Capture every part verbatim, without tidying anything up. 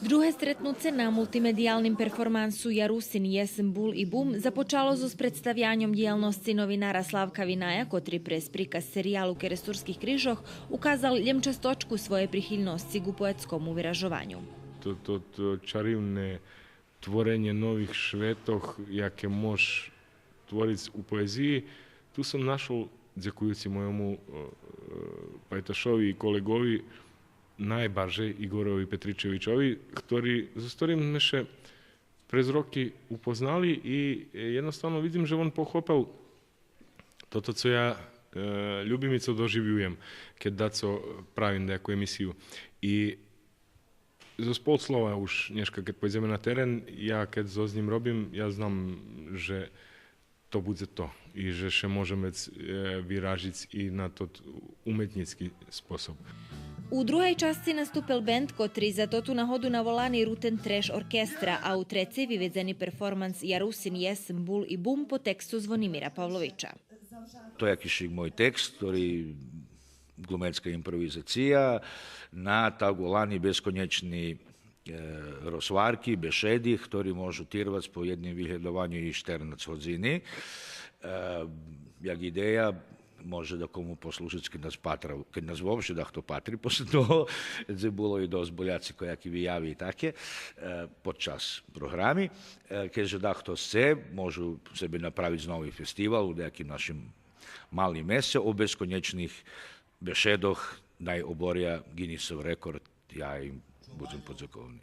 Друге стретнуце на мултимедиялним перформансу Я Русин єсм бул и бум започало зоз представяньом дїялносци новинара Славка Виная, котри през приказ сериялу Керестурских крижох указал лєм часточку своєй прихильносци ґу поетскому виражованю. То, то, то чаривне творенє нових шветох, яке мож твориц у поезиї, ту сом нашол, дзекуюци мойому, е, пайташови и колеґови, найбаржей Игорови Петричевичови, хтори, зоз хторим зме ше през роки упознали и, е, єдноставно видзим же вон похопел тото цо я, е, любим и цо доживюєм, кед дацо правим даяку емисию. И зоз пол слова уж нєшка, кед пойдземе на терен, я кед зоз нїм робим, я знам же то будзе то и же ше можеме, е, виражиц и на тот уметнїцки способ. У другей часци наступел бенд, котри за тоту нагоду наволани Рутен Треш оркестра, а у трецей виведзени перформанс Я Русин єсм бул и бум по тексту Звонимира Павловича. То якиш мой текст, хтори ґлумецка импровизация на так волани бесконєчни, е, розгварки, бешеди, хтори можу тирвац по єдним виглєдованю и штернац годзини. Е, як идея, може дакому послужиц кед нас патра, кед нас вообще дахто патри после того, дзе було и досц боляци кояки вияви и таке, е, под час програми. Е, кед же дахто сце, можу себе направиц нови фестивал у даяким нашим малим месце о бесконєчних бешедох, най оборя Гинисов рекорд, я им будзем подзековни.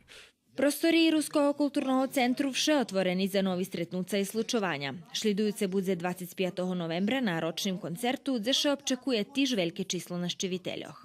Просториї Руского културного центру вше отворени за нови стретнуца и случованя. Шлїдуюце будзе двацец пятого новембра на рочним концерту, дзе ше обчекує тиж вельке число нащивительох.